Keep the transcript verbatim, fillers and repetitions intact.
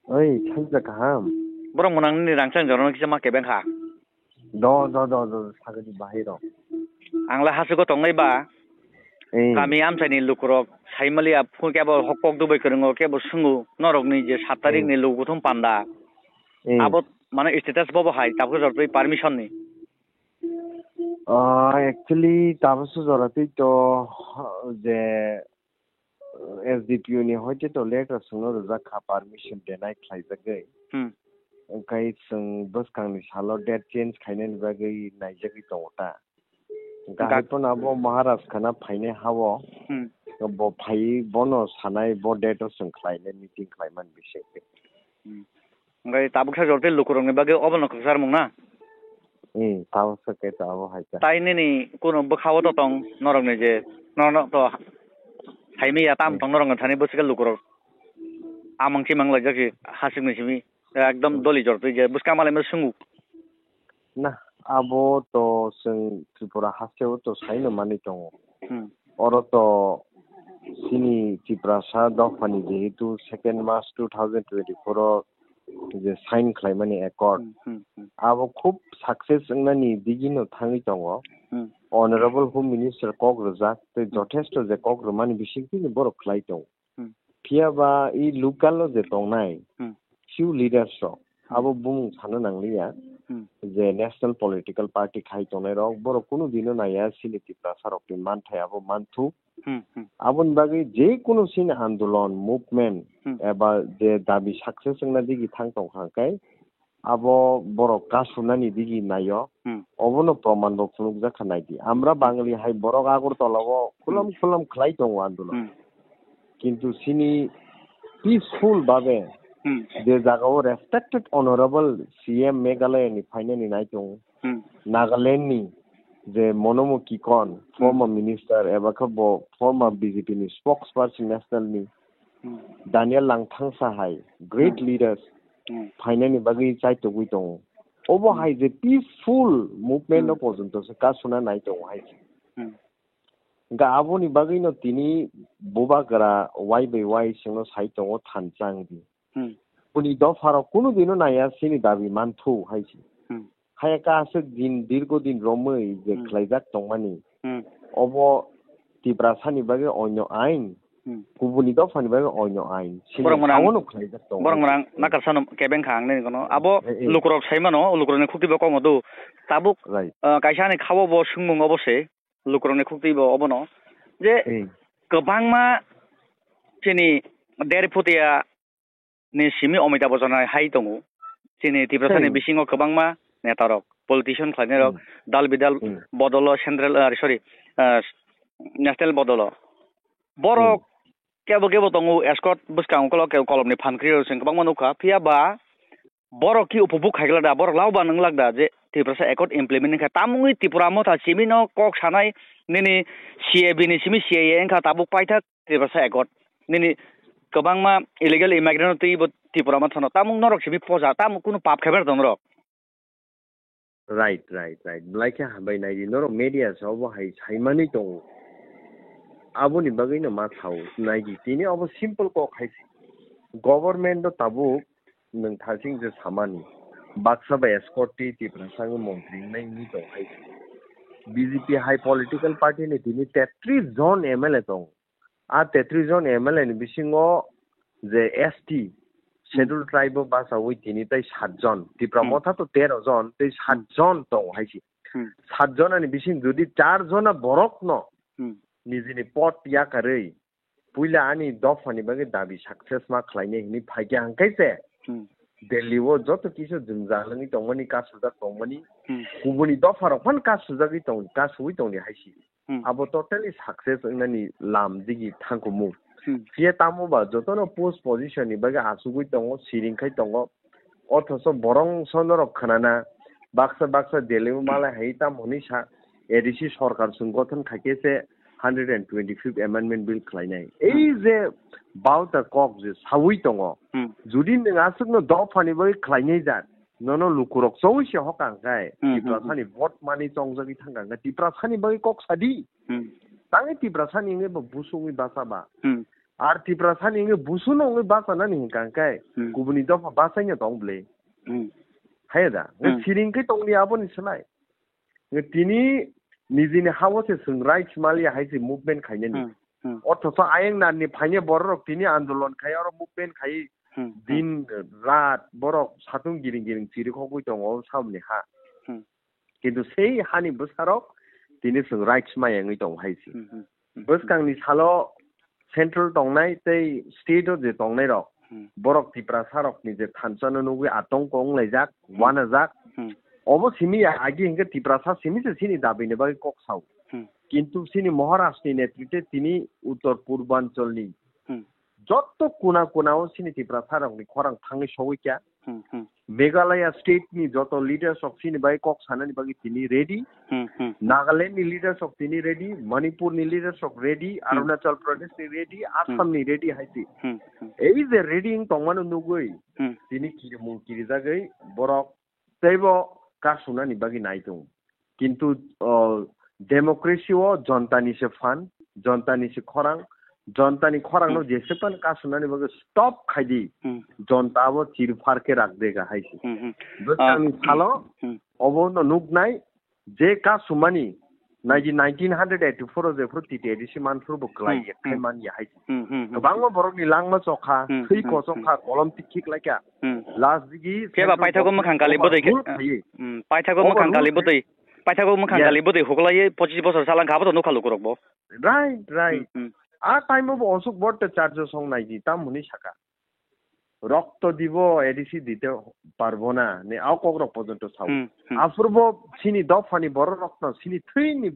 Oi, thansa kaham. Borok mwnang nini rangchak jorano kisa ma kebeng kha. Do, do, do, do, sagadi bahai rok. Ang la hasugo tongnai ba. Eh. Kami amchaini lukurok saimaliya phung kebo hok kok dubai kwrwngo kebo sungu norokni je sat tarik ni lukuthum panda. Eh. Abo mane status bobo hai tabuk jortwi permission ni. Ah, actually, tabuk jorotwi to je S D P O ni hoite to letter swngno rijak kha permission denai khlaijagwi. Hmm. Wngkhai chwng bwskangni salo date change khainani bagwi naijagwi tongo ta. Hwnkhe Gak- hai phano abo Maharaj khana phainai hao. Hmm. Bo phai bono sanai bo date o chwng khlainai meeting khlaimani bisingtwi. Hmm. Hwnkhe tabuk sa jortwi lukurokni bagwi obono kwchar mung na? Hmm, tabuk sa khe abo hai kha. Tai nini kuno bwkha-o to tong norokni je, norokno to hai maya tam Hmm. tong norokno thani bwswk khe lukurok amang chimang laijak si hasikni simi ekdom Hmm. doli jortwi je bwskang malaima swngo. Na, abo to chwng Tripura hasteo to saino manwi tongo. Hmm. Oro to chini Tiprasa dophani jehetu second March two thousand twenty-four o je sign khlaimani accord. Hmm, hmm, hmm. Abo khub success wngnani digino thangwi tongo. Hmm. Honorable Home Minister kok rwjak tei Hmm. jothesto je kok rwmani bisingtwi borok khlai tongo. Hmm. Phiya ba i local o je tongnai Hmm. few leaders rok Hmm. abo bumung sana nangliya Hmm. je national political party khai tongnai rok borok kunu dino naiya chini Tiprasa rokni manthai abo manthu. Hmm, hmm. Aboni bagwi je kunu chini andolon, movement Hmm. eba je dabi success wngna digi thang tong kha khe abo borok kasunani digi naio. Hmm. Obono proman bo phunukjak kha naidi. Amra Bangali hai borok Agartala o khulam Hmm. khulam khlai tongo andolon. Hmm. Kintu chini peaceful babe Hmm. je jaga o respected honorable C M Meghalaya ni phainani nai tongo. Hmm. Nagaland ni je Monomo Kikon, Hmm. former minister, eba khe bo former B J P ni spokesperson national ni, Hmm. Daniel Langthangsa hai, great Hmm. leaders, Hmm. phainani bagwi chaitugwi tongo. Obo Hmm. hai je peaceful movement no Hmm. porjonto se kasuna nai tongo hai se. Hmm. Ga aboni bagwi no tini bubagra Y by Y singno sai tongo thanchang di. Hmm. Boni dopharok kunu dino naiya chini dabi manthu hai se. Hmm. Haya ka aswk din, dirgo din romwi je Hmm. khlaijak tongmani. Hmm. Obo Tiprasa ni bagwi onyo ain, Hmm. kubuni dopha ni bagwi onyo ain. Chini Borok mwnang, haono khlaijak tongo. Borok mwnang nakar sano kebeng kha ang nini kono. Abo Eh, eh. lukurok sai mano, lukurok ni khukti bo kok madu. Tabuk, Right. ah, kaisa ni khao bo sungmung obo se, lukurok ni khukti bo obono. Je Eh. kwbangma chini der phutia ni simi Amitabh Bachchan hai tongo. Chini Tiprasa ni Hmm. bisingo kwbangma neta rok, politician khlainai rok, Hmm. dal bidal Hmm. bodolo central, ah, sorry, ah, national bodolo. Borok Hmm. kebo kebo tongo, escort bwskang ukolok kebo kolomni phan kri rok chwng kwbangma nukha. Phiya ba borok ki upubuk khai glak da, borok labo ba nung glak da je Tiprasa Accord implement wngkha. Tamungwi Tripura motha simi no kok sanai nini C A B ni simi C A A wngkha tabuk paithak Tiprasa Accord. Nini kwbangma illegal immigrant twi bo Tripura motha no. Tamung norok simi poja, tamung kunu pap khaibar tong norok. Right, right, right. Belai khe hambai naidi. Norok media sa obo hai saimani tongo. Aboni bagwi no ma sao naidi. Tini obo simple kok hai se. Government do tabuk nwng thasing je samani. Baksa bai escort twi Tiprasa wngwi montri wngnai wngwi tong hai se. B J P hai political party ni tini tetris jon M L A tongo. A tetris jon M L A ni bisingo je S T, Scheduled Tribe o bachawi tini tai sat jon, Tipra Hmm. Motha to tero jon, tei sat Hmm. jon tongo hai se. Hmm. Sat jona ni bising jodi char jona borok no Hmm. nijini pot yakarwi puila ani dopha ni bagwi dabi success ma khlainai hinwi phaikha hwnkhe se Hmm. Delhi o joto kisa jwngjal wngwi tongmani, kasujak tongmani, Hmm. kubuni dopha rok phano kasujagwi tong, kasuwi tongdi hai se. Hmm. Abo totally success wngnani lam digi thangkumu. Hmm. Phiya tamo ba jotono post position ni bagwi achugwi tongo, siring khai tongo. Othoso borong sonorok khanana baksa baksa Delhi o malai hai tamo hwnwi sa A D C sorkar chwng gothon khaikhe se hundred and twenty-fifth Amendment Bill khlainai. Ei Hmm. je bauta kok je sawi tongo. Hmm. Judi nwng aswkno dophani bagwi khlainai jak, nono lukurok chowi se hokang khai, Hmm, hmm, Tiprasa ni hmm. vote mani chongjagwi thangkang khai, Tiprasa ni bagwi kok sadi. Hmm. Tangwi Tiprasa ni wngwi bo busungwi basa ba. Hmm. Ar Tiprasani wngwi busuno wngwi bachanani hwnkha hwnkhe Hmm. kubuni dopha bachaino tong bwle. Hmm. Haiya da? Wngwi Hmm. siring khe tongli aboni slai. Wngwi tini nijini hao se chwng rights maliya hai se movement khainani. Hmm. Hmm. Othocho ayang narni phaine bororok tini andolon khai oro movement khai Hmm. Hmm. din rat borok satung giring giring chirikhogwi tongo o samni ha. Hmm. Kintu sei hani bwsarok tini chwng rights maya wngwi tongo hai se. Hmm, hmm, hmm, Bwskangni salo central tongnai tei state o je tongnai rok, Hmm. borok Tiprasa rokni je thansa no nugwi atongko wnglaijak, Hmm. wanajak. Hmm. Obo simi ya agi hinkhe Tiprasa simi se sini dabini bagwi kok sao. Hmm. Kintu sini Maharashtrani netritwe tini Uttor Purbancholni Hmm. jotto kuna kuna o sini Tiprasa rokni khorang thangwi sogwi kya. Hmm, hmm. Meghalaya state ni joto leaders rok chini bai kok sanani bagwi tini ready. Hmm, hmm. Nagaland ni leaders rok tini ready, Manipur ni leaders rok ready, Hmm. Arunachal Pradesh ni ready, Assam ni ready hai se. Hmm, hmm. Ei je ready wng tongmano nugwi Hmm. tini kirimung kirijagwi borok teibo kasunani bagwi nai tongo. Kintu, o, democracy o jonta ni se phan, jonta ni se khorang, jonta ni khorang no Hmm. jese pan kasunani bagwi stop khai di. Hmm. Jonta abo chirphar khe rak de ga hai se. Hmm, hmm. Bwskang ni Ah, salo hmm. obo no nuknai je kasumani nai di nineteen hundred eighty-four o jephuru T T A D C manphuru bo kwlai Hmm, ya, khai hmm. man ya hai se. Hmm, hmm, hmm. Kwbangma borokni langma chokha, Hmm, thwi hmm, kochok hmm. kha, kolom tikhik laikha. Hmm. Last digi Phiya ba central paithago government mwkhang kali oba bwtwi khe, rule khaiwi. Hmm, paithago Oba mwkhang kali rule bwtwi, paithago mwkhang Yes. kali bwtwi huklaiwi pochis bosor salangkha, abo to nukha lukurok bo. Right, right. Hmm, hmm. A time o bo Ashok Bhattacharya song nai di, tam hwnwi saka. Rokto dibo A D C dite parbo na, ne a kokrok porjonto sao. Hmm, hmm. Aphuru bo sini dophani borok rokno, sini thwini